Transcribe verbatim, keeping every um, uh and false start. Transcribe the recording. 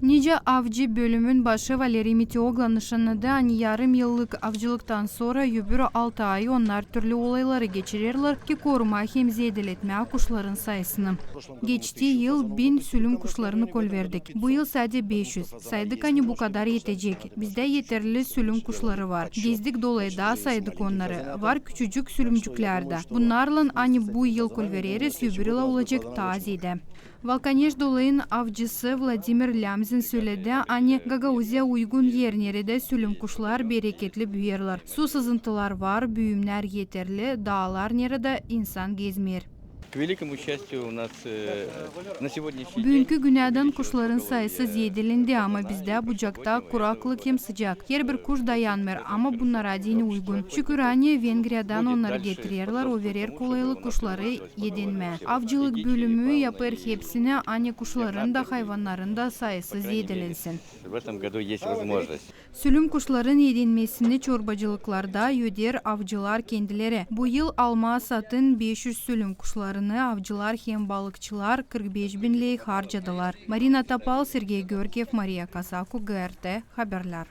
Nicä avcı bölümün başı Valeriy Mitiogla nışannadı, ani yarım yıllık avcılıktan sora öbürü altı ay onnar türlü olayları geçirerlär ki korumaa hem zeedeletmää kuşların sayısını. Geçti yıl bin sülüm kuşlarını kolverdik. Bu yıl sade beş üz. Saydık, ani bu kadar etecek. Bizdä eterli sülüm kuşları var. Gezdik dolayda, saydık onnarı. Var küçücük sülümcüklär dä. Bunnarlan, ani bu yıl kolvereriz, öbürü yıla olacek taa zeedä. Valkaneş dolayın avcısı Vladimir Lямзин söledi, ani Gagauziya uygun er, neredä sülüm kuşlar bereketli büyerlär. Su sızıntılar var, büümnär eterli, daalar, neredä insan gezmeer. К великому счастью, у нас, э, на сегодняшний день... Büünkü günädän kuşların sayısı zeedelendi, ama bizdä bucakta kuraklık hem sıcak. Herbir kuş dayanmêêr, ama bunnara deyni uygun. Şükür, ani Vengriyadan onnarı getirerlär, o verer kolaylık kuşları edenmää. Avcılık bölümü yapêr hepsini, ani kuşların da, hayvannarın da sayısı zeedelensin. В этом году есть возможность. Sülüm kuşların edenmesini çorbacılıklarda öder avcılar kendileri. Bu yıl alma-satın beş üz sülüm kuşlarını avcılar hem balıkçılar kırk beş bin ley harcadılar. Marina Topal, Sergey Georgiev, Mariya Kasaku, G R T Haberlär.